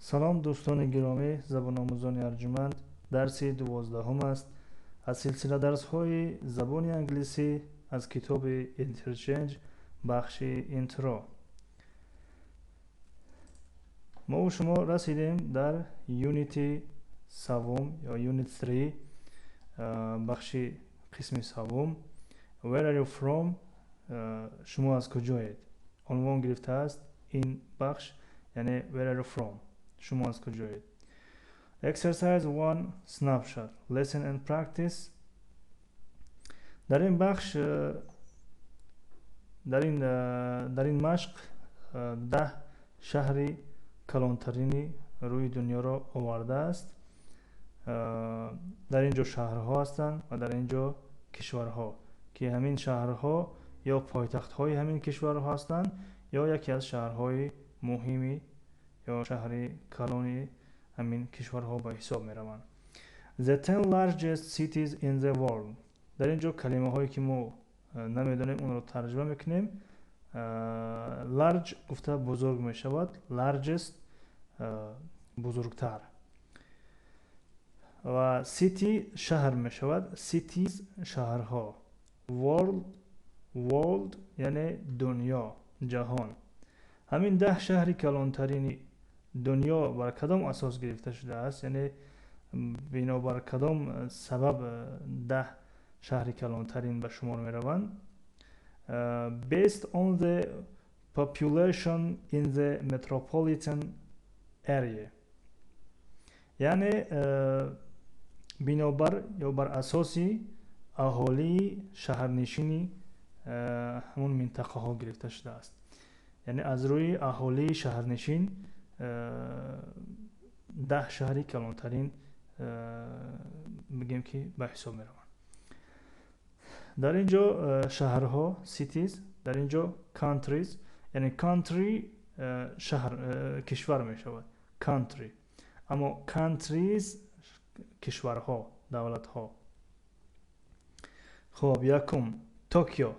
Салом, дӯстони гиромӣ, забономӯзони арҷуманд. Дарси 12-ум аст аз силсила дарсҳои забони англисӣ аз китоби Interchange, бахши Intro. Мову шумо расидем дар юнити саввум ё Unit 3, бахши қисми саввум. Where are you from? Шумо аз куҷоед унвон гирифтааст ин бахш, яъне where are you from, шумо аз куҷоед. Exercise 1, snapshot, listen and practice. Дар ин бахш, дар ин машқ 10 шаҳри калонтарини рӯи дунёро овардааст. Дар ин ҷо шаҳрҳо ҳастанд ва дар ин ҷо кишварҳо, ки ҳамин шаҳрҳо ё пойтахтҳои ҳамин кишварҳо ҳастанд, ё яке аз шаҳрҳои муҳими ё шаҳри калони ҳамин кишварҳо ба ҳисоб мераванд. The 10 largest cities in the world. Дар ин ҷо калимаҳое, ки мо намедонем, онро тарҷума мекунем. Large гуфта бузург мешавад, largest бузургтар ва city шаҳр мешавад, cities шаҳрҳо, world, world яъне дунё, ҷаҳон. Ҳамин 10 шаҳри калонтарини дунё бар кадом асос гирифта шудааст, яъне бинобар кадом сабаб 10 шаҳри калонтарин ба шумор мераванд? Based on the population in the metropolitan area, яъне бинобар ё бар асоси аҳолии шаҳрнишини ҳамон минтақаҳо гирифта шудааст, яъне аз рӯи аҳолии шаҳрнишин 10 шаҳри калонтарин бигем, ки ба ҳисоб мераванд. Дар ин ҷо шаҳрҳо, cities, дар ин ҷо countries, яъне country шаҳр, кишвар мешавад country, аммо countries кишварҳо, давлатҳо. Хоб, якум Токио.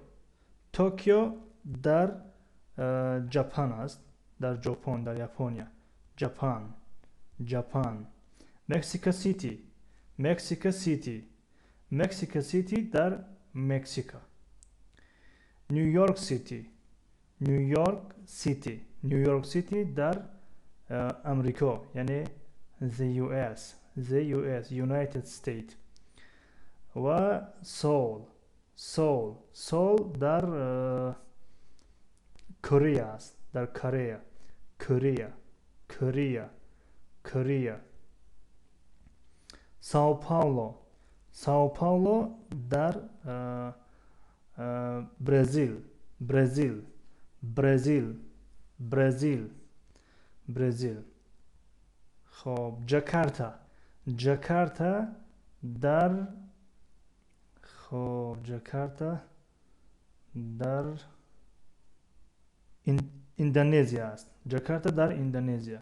Токио дар Ҷапан аст, дар Ҷопон, дар Япония. Japan, Japan. Мексика Сити, Мексика Сити, Мексика Сити дар Мексика. Нью Йорк Сити, Нью Йорк Сити, Нью Йорк Сити дар Амрико, яъне the US, the US, United States. Ва Соул, Соул, Соул дар Корея аст, дар Корея, Корея, Корея, Корея. Сао Пауло, Сао Пауло дар Бразил, Бразил, Бразил, Бразил, Бразил. Хоб, Ҷакарта, Ҷакарта дар, хоб, Ҷакарта дар Индонезия аст. Ҷакарта дар Индонезия.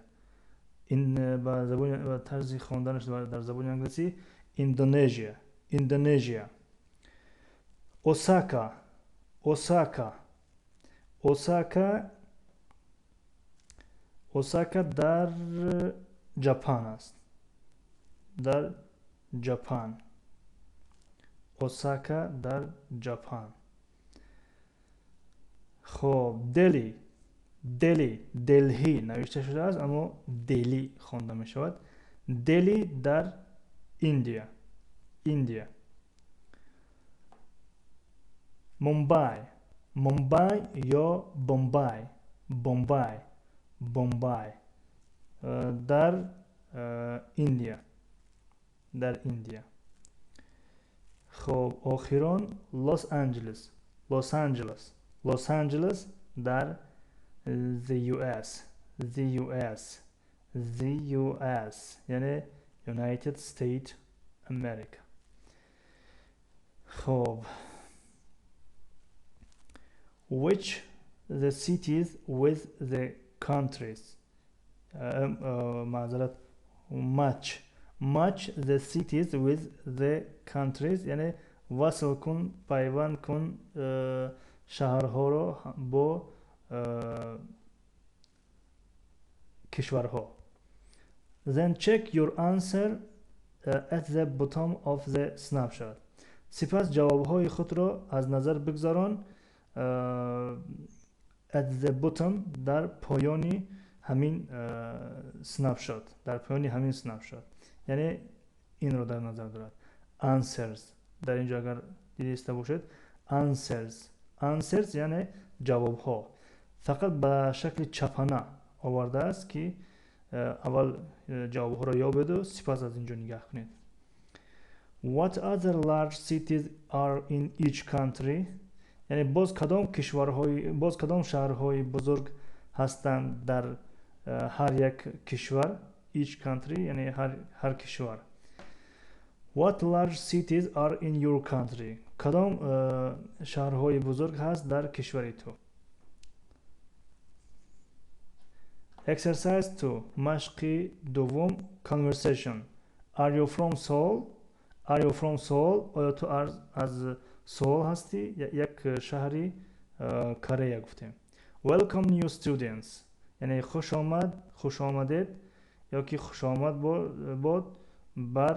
Ба забони, ба тарзи хонданаш дар забони англисӣ Индонезия, Индонезия. Осака, Осака, Осака, Осака дар Ҷапан аст, дар Ҷапан. Осака дар Ҷапан. Хоб, Дели, Дели, Делҳи навишта шудааст, аммо Дели хонда мешавад. Дели дар Индия, Индия. Мумбай, Мумбай ё Бомбай, Бомбай, Бомбай дар Индия, дар Индия. Хоб, охирон Лос Анҷелес, Лос Анҷелес, Лос Анҷелес дар the US, the US, the US, яъне United States America. Хоб, which the cities with the countries, маъзарат, match, match the cities with the countries, яъне васл кун, пайванд кун шаҳрҳоро бо кишварҳо. Then check your answer at the bottom of the snapshot. Сипас ҷавобҳои худро аз назар бигзарон at the bottom, дар поёни ҳамин snapshot, дар поёни ҳамин snapshot. Яъне инро дар назар дорад. Answers, дар инҷо агар дидаиста бошед, answers, answers яъне ҷавобҳо. Фақат ба шакли чапана овардааст, ки аввал ҷавобҳоро ёбеду сипас аз инҷо нигаҳ кунед. What other large cities are in each country? Яъне боз кадом кишварҳои, боз кадом шаҳрҳои бузург ҳастанд дар ҳар як кишвар? Each country яъне ҳар кишвар. What large cities are in your country? Кадом шаҳрҳои бузург ҳаст дар кишвари ту? Exercise 2. Машқи дуввум, conversation. Are you from Seoul? Are you from Seoul? Оё ту аз Seoul ҳастӣ? Як шаҳри Корея гуфтем. Welcome new students. Яъне хуш омад, хуш омадед ё ки хуш омад бод бар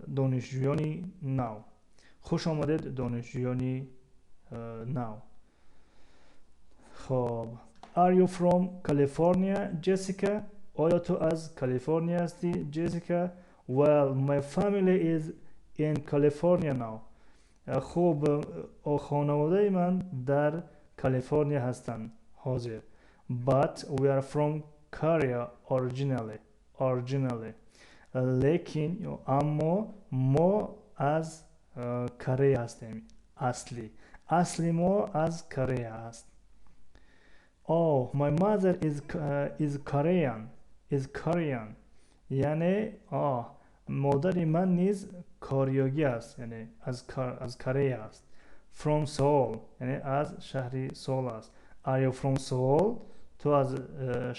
донишҷӯёни нав. Хуш омадед, донишҷӯёни нав. Хоб, are you from California, Jessica? Оё ту аз Калифорния ҳастӣ, Jessica? Well, my family is in California now. Хуб, хонаводаи ман дар Калифорния ҳастанд ҳозир. But we are from Korea originally. Originally. Лекин, аммо мо аз Корея ҳастем аслӣ. Асли мо аз Корея аст. Oh, my mother is Korean. Is Korean. Яъне модари ман низ кореягӣ аст, яъне аз Корея аст. From Seoul, яъне аз шаҳри Seoul аст. Are you from Seoul? Ту аз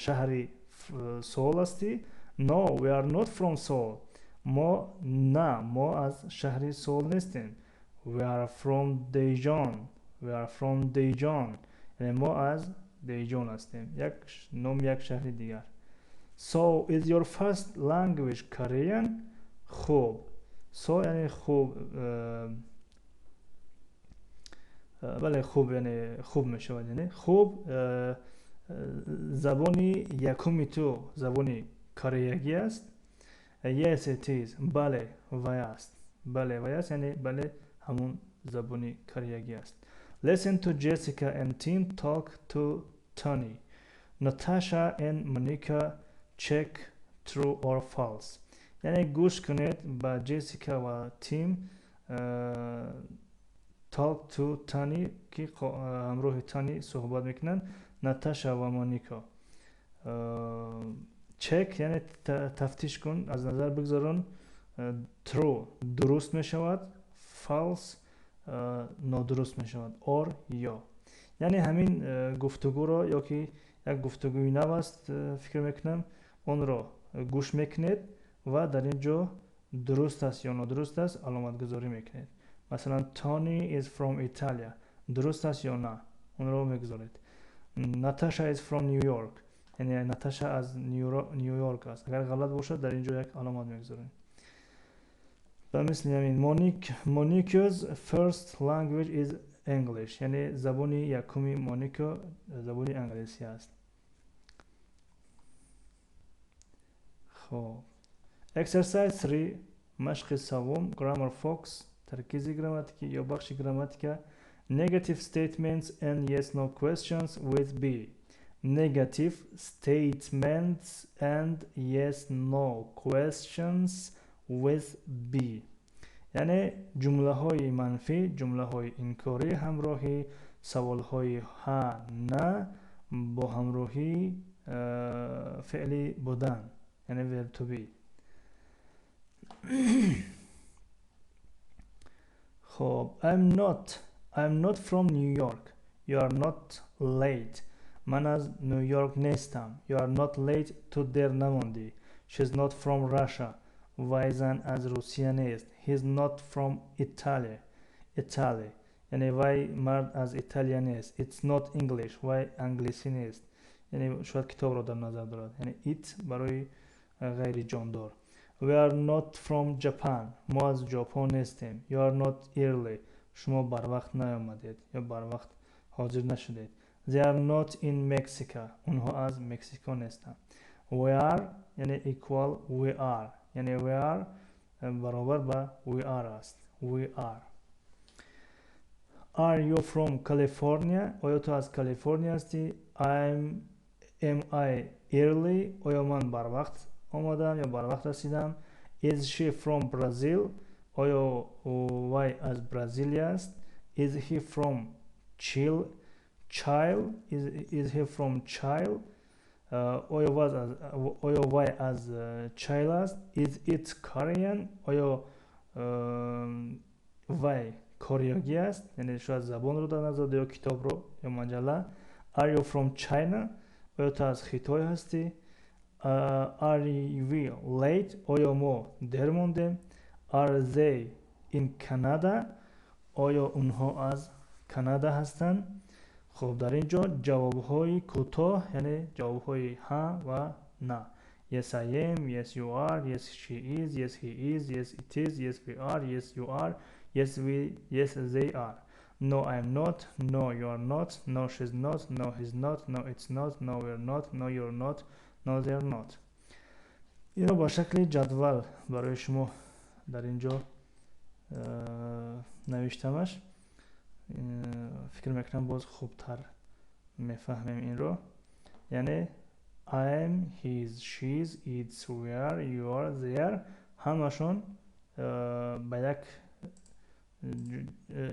шаҳри Seoul ҳастӣ? No, we are not from Seoul. Мо на, мо аз шаҳри Seoul нестем. We are from Daejeon. We are from Daejeon. Яъне мо аз Daejeon ҳастем. Як номи як шаҳри дигар. So is your first language Korean? Хуб. So яъне хуб, бале, хуб, яъне хуб мешавад, яъне хуб, забони якуми ту забони кореягӣ аст? Yes, it is. Бале, вай аст. Бале, вай аст, яъне бале, ҳамон забони кореягӣ аст. Listen to Jessica and Tim talk to Tony. Natasha and Monica check true or false. Яъне гӯш кунед ба Jessica ва Tim talk to Tony, ки ҳамроҳи Tony суҳбат мекунанд, Наташа ва Моника. Check яъне тафтиш кун, аз назар бигзарон. True дуруст мешавад, false нодуруст мешавад, or ё. Яъне ҳамин гуфтугӯро ё ки як гуфтугӯи нав аст, фикр мекунам, онро гӯш мекунед ва дар ин ҷо дуруст аст ё нодуруст аст аломатгузорӣ мекунед. Масалан, Tony is from Italia дуруст аст ё на, онро мегузоред. Natasha is from New York, яъне Наташа аз Нью-Йорк аст. Агар ғалат бошад, дар ин ҷо як аломат мегузорем. Ба мисли ҳамин, Monica's first language is English, яъне забони якуми Моника забони англисӣ аст. Хоб, Exercise 3, машқи севум, Grammar Fox, таркизи грамматикӣ ё бахши грамматика. Negative statements and yes-no questions with be. Negative statements and yes-no questions with be. Яъне ҷумлаҳои манфӣ, ҷумлаҳои инкорӣ ҳамроҳи саволҳои ҳа, на бо ҳамроҳии феъли будан, яъне verb to be. Хоб, I'm not from New York. You are not late. Ман аз Нью Йорк нестам. You are not late. Ту дер намондӣ. She's not from Russia. Вай зан аз Русия нест. He's not from Italy. Italy. Яъне вай мард аз Италия нест. It's not English. Вай англисӣ нест. Яъне шояд китобро дар назар дорад. Яъне it барои ғайриҷондор. We are not from Japan. Мо аз Ҷопон нестем. You are not early. Шумо барвақт наомадед ё барвақт ҳозир нашудед. They are not in Mexico. Онҳо аз Мексико нестанд. We are яъне equal we are. Яъне we are баробар ба we are аст. We are. Are you from California? Оё ту аз Калифорния ҳастӣ? Am I early? Оё ман барвақт омадам ё барвақт расидам? Is she from Brazil? Оё вай аз Бразилия аст? Is he from Chile? Chile? Is he from Chile? Оё вай аз Чили аст? Is it Korean? Оё вай кореягӣ аст? Яъне шояд забонро дар назар ё китобро ё маҷалла. Are you from China? Оё ту аз Хитой ҳастӣ? Are we late? Оё мо дер мондем? Are they in Canada? Оё онҳо аз Канада ҳастанд? Хуб, дар ин ҷо ҷавобҳои кӯтоҳ, яъне ҷавобҳои ҳа ва на. Yes, I am. Yes, you are. Yes, she is. Yes, he is. Yes, it is. Yes, we are. Yes, you are. Yes, we. Yes, they are. No, I'm not. No, you are not. No, she's not. No, he's not. No, it's not. No, we're not. No, you're not. No, they're not. Инро ба шакли ҷадвал барои шумо дар ин ҷо навиштамаш. Фикр мекунам, боз хубтар мефаҳмем инро. Яъне I'm, he's, she's, it's, we are, you are, they are ҳамашон ба як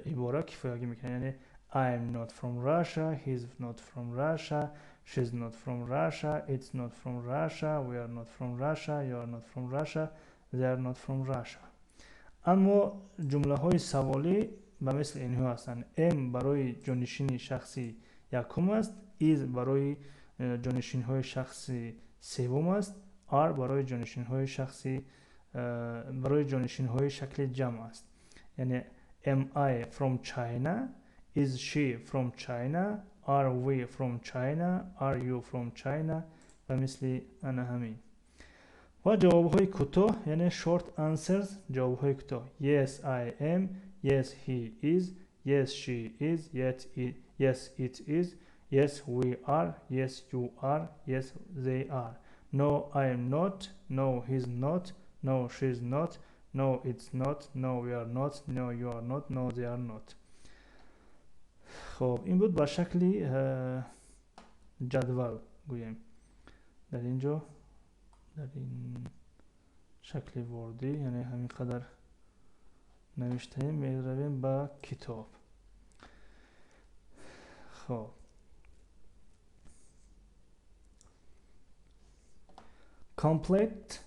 ибора кифоягӣ мекунанд. Яъне I'm not from Russia, he's not from Russia, she's not from Russia, it's not from Russia, we are not from Russia, you are not from Russia, they are not from Russia. Аммо ҷумлаҳои саволӣ ба мисли инҳо ҳастанд. Am барои ҷонишини шахси якум аст, is барои ҷонишинҳои шахси севум аст, are барои ҷонишинҳои шахси барои ҷонишинҳои шакли ҷамъ аст. Яъне am I from China? Is she from China? Are we from China? Are you from China? Ба мисли ана ҳамин. Ва ҷавобҳои кӯтоҳ, яъне short answers, ҷавобҳои кӯтоҳ: yes, I am. Yes, he is. Yes, she is. Yes, it is. Yes, we are. Yes, you are. Yes, they are. No, I am not. No, he's not. No, she's not. No, it's not. No, we are not. No, you are not. No, they are not. Хоб, ин буд ба шакли ҷадвал гӯем. Дар ин ҷо, дар ин шакли вордӣ, яъне ҳамин қадар навиштаем. Меравем ба китоб. Хоб, complete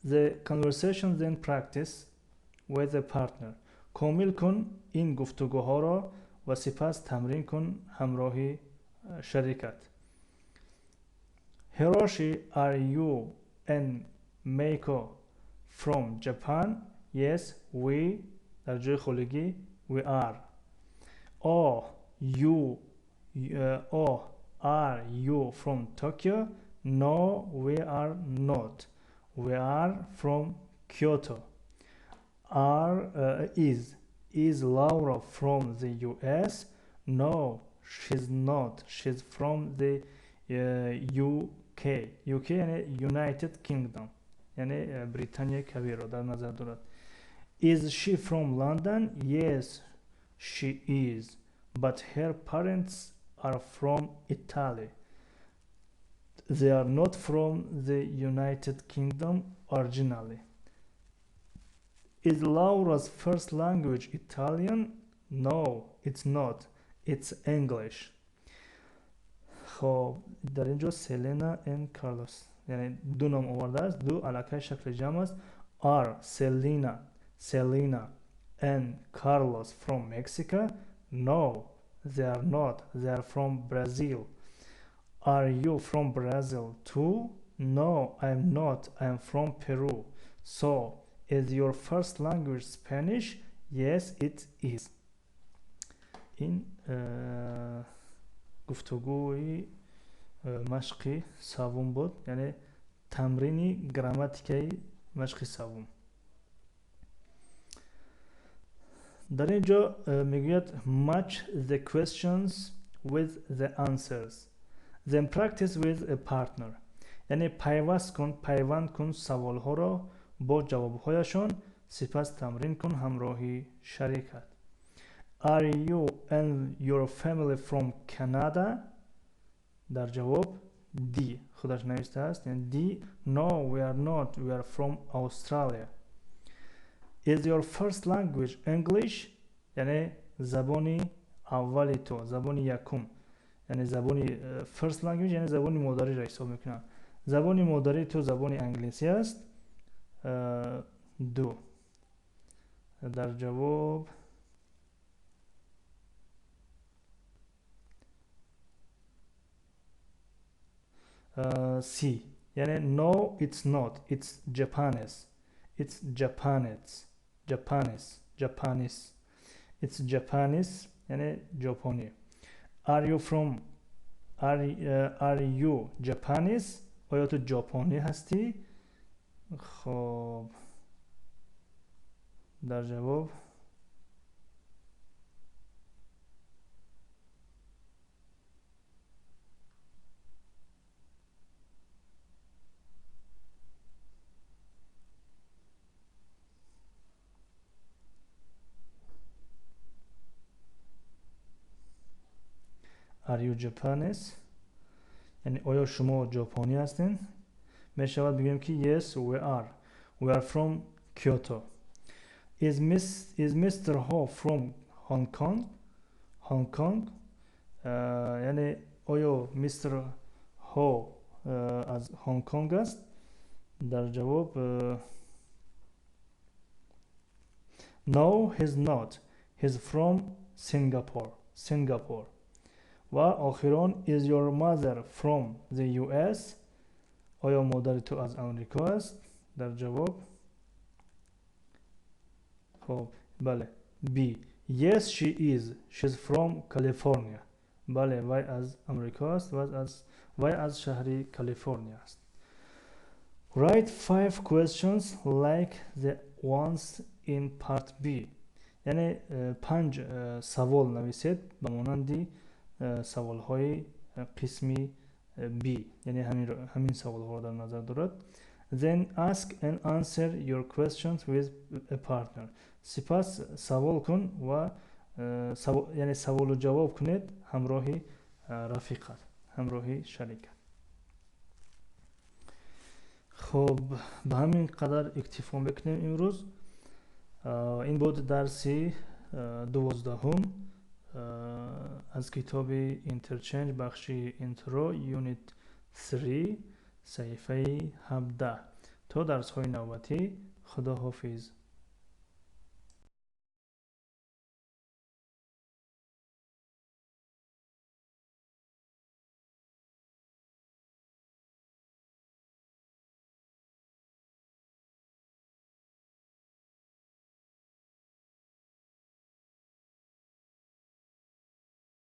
the conversation, then practice with a partner. Комил кун ин гуфтугӯҳоро ва сипас тамрин кун ҳамроҳи шарикат. Hiroshi, are you and Meiko from Japan? Yes, we дар ҷои холигӣ we are. Oh, you oh, are you from Tokyo? No, we are not. We are from Kyoto. Are is Laura from the US? No, she's not. She's from the UK. UK яъне United Kingdom, яъне Британияи Кабирро дар назар дорад. Is she from London? Yes, she is, but her parents are from Italy. They are not from the United Kingdom originally. Is Laura's first language Italian? No, it's not. It's English. Хоб, дар ин ҷо Селена and Карлос, яъне ду ном овардааст, ду аллакай шакли ҷамъ аст. Are Selena and Carlos from Mexico? No, they are not. They are from Brazil. Are you from Brazil too? No, I'm not. I'm from Peru. So, is your first language Spanish? Yes, it is. Ин гуфтугӯи машқи саввум буд, яъне Тамрини грамматикаи машқи севум. Дар ин ҷо мегӯяд match the questions with the answers. Then practice with a partner. Яъне пайваст кун, пайванд кун саволҳоро бо ҷавобҳояшон, сипас тамрин кун ҳамроҳи шарикат. Are you and your family from Canada? Дар ҷавоб D худаш навиштааст. Яъне D, no, we are not, we are from Australia. Is your first language English? Яъне забони аввали ту, забони якум. Яъне забони first language, яъне забони модариро ҳисоб мекунанд. Забони модарии ту забони англисӣ аст. Ду. Дар ҷавоб C. Яъне no, it's not, it's Japanese. It's Japanese. Japanese. Japanese. It's Japanese, яъне ҷопонӣ. Are you from are you Japanese? Оё ту ҷопонӣ ҳастӣ? Хоб, дар ҷавоб Are you Japanese? Яъне оё шумо ҷопонӣ ҳастед? Мешавад бигӯем ки yes, we are. We are from Kyoto. Is Mr. Ho from Hong Kong? Hong Kong? Яъне оё Mr. Ho аз Hong Kong аст? Дар ҷавоб no, he's not. He's from Singapore. Singapore. Ва охирон is your mother from the US? Оё модари ту аз Амрико аст? Дар ҷавоб хоб, бале, B. Yes, she is. She's from California. Бале, вай аз Амрико аст ва вай аз шаҳри Калифорния аст. Write 5 questions like the ones in part B. Яъне 5 савол нависед ба монанди саволҳои қисми B. Яъне ҳамин саволҳоро дар назар дорад. Then ask and answer your questions with a partner. Сипас савол кун ва яъне саволу ҷавоб кунед ҳамроҳи рафиқат, ҳамроҳи шарикат. Хоб, ба ҳамин қадар иктифо мекунем имрӯз. Ин буд дарси 12-ум аз китоби Interchange бахши Intro Unit 3 саҳифаи 17. То дарсҳои навбатӣ, Худо ҳофиз.